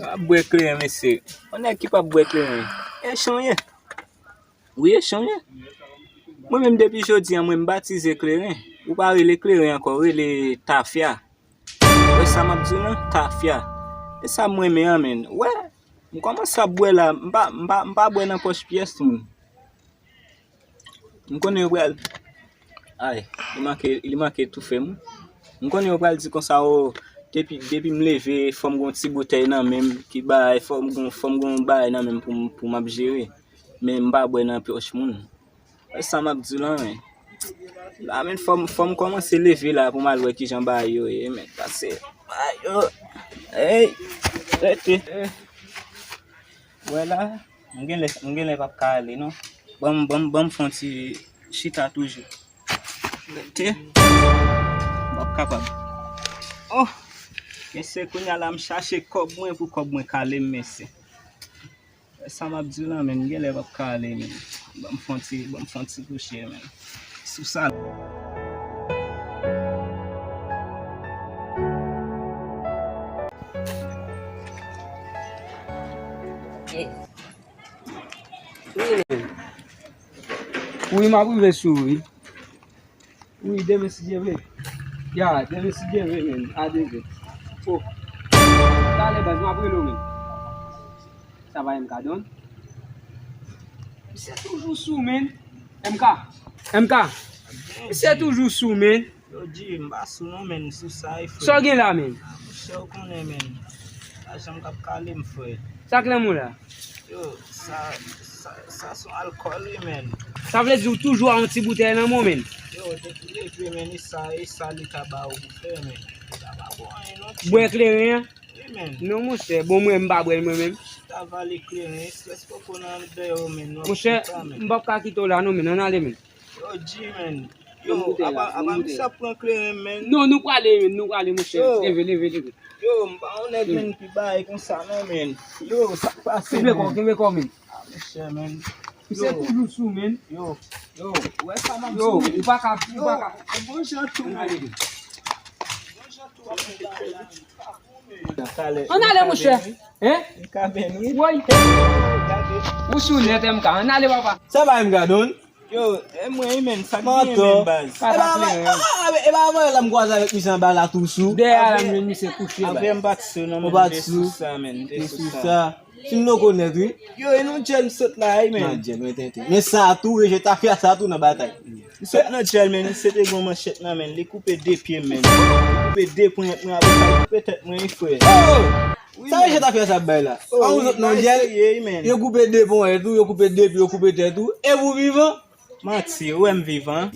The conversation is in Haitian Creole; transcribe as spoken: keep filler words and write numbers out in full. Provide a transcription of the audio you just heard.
Ap bwè kleren, mesye. Yon nèg ki p ap bwè kleren. E chan w ye. Wi, e chan w ye. Mwen menm depi jodi a, mwen m batize kleren. Ou pa rele kleren ankò, ou rele tafya. Wè sa m ap di w lan, tafya. E sa m renmen an, menn. Wè, m kòmanse ap bwè la, m pa, m pa, m pa bwè nan pòch pyès moun. M konnen yo pral, ay, li manke, li manke toufe m. M konnen yo pral di konsa, o, depi, depi m leve, fò m gon ti boutèy nan men m, ki bagay, fò m gon, fò m gon bagay nan men m pou m, pou m ap jere. Men m pa bwè nan pòch moun. E sa m ap di w lan, men. La, men, fò m, fò m kòmanse leve la pou m al wè kijan bagay yo ye, men. Pase, bagay yo, ey, rete. Wè la, m genlè, m genlè p ap ka ale, non. Ban m, ban m, ban m fè yon ti chita toujou. Rete. M p ap kapab. Oh! Mesye, kounye a la, m chache kòb mwen pou kòb mwen kale m, mesye. Sa m ap di w lan, men, m genlè p ap ka ale, men. Ban m fè yon ti, ban m fè yon ti kouche, men. Sou sa. Wi, men. Wi, m ap rive sou ou, wi. Wi, demen si Dye vle. Ya, demen si Dye vle, men. A devè. Oh. Talè baz, m ap rele w, men. Sa va, M K Don? Misye toujou sou, men. M K. M K. Misye toujou sou, men. Yo, G, m pa sou non, men, sou sa, e frè. Sa w gen la, men? Ah, monchè, ou konnen, men. Pa janm k ap kale m, frè. Sa k nan men w la? Yo, sa, sa, sa se yon alkòl, wi, men. Sa vle di w toujou a yon ti boutèy nan men w, men? Yo, depi leve, men, e sa, e sa li ka ba ou pou fè, men. Li ka ba ou anyen, non, G. Bwè kleren an? Wi, men. Non, monchè. Bon, mwen, m pa bwè l, mwen menm. Chita vale kleren, estrès poko nan dèyè w, men. Monchè, m p ap ka kite w la, non, men. Ann ale, men. Yo, G, men. Yo, apa, apa misye ap pran kleren, men. Non, nou prale, men, nou prale, monchè. Yo. Leve, leve, leve. Yo, m pa yon nèg, men, ki bay konsa, non, men. Yo, sa k pase, men? Kenbe kò, kenbe kò, men. Ah, monchè, men. Misye toujou sou, men. Yo, yo, ou wè sa m ap di w, men? Yo, ou pa ka, ou pa ka. Yo, bon jan tou, men. Bon jan tou ap fè bagay la, men. Ann ale, monchè. Hein? Woy. Ou sou nèt, M K. Ann ale, papa. Sa va, M K Don? Yo, e mwen, men, sa k genyen, men, baz? E pa, e pa, e pa, e pa avan la m kwaze avèk misye anba la tou sou. Dèyè a la, men, misye kouche, baz. Avè m pa t sou, non, men, m te sou sa, men, m te sou sa. Si m rekonèt, wi. Yo, e nan djèl m sot la, wi, men. Nan djèl, men, tenten. Men sa tou, rejè tafya sa tou nan batay. M sot nan djèl, men, misye te gen yon manchèt nan men l, li koupe de pye m, men. Li koupe de ponyèt mwen, apre sa, li koupe tèt mwen, wi, frè. Oh! Sa rejè tafya sa ap bay la? Oh, a yon zòt nan djèl, yo koupe de ponyèt ou, yo koupe de pye, yo koupe tèt ou, e pou vivan? Manti, ou wè m vivan?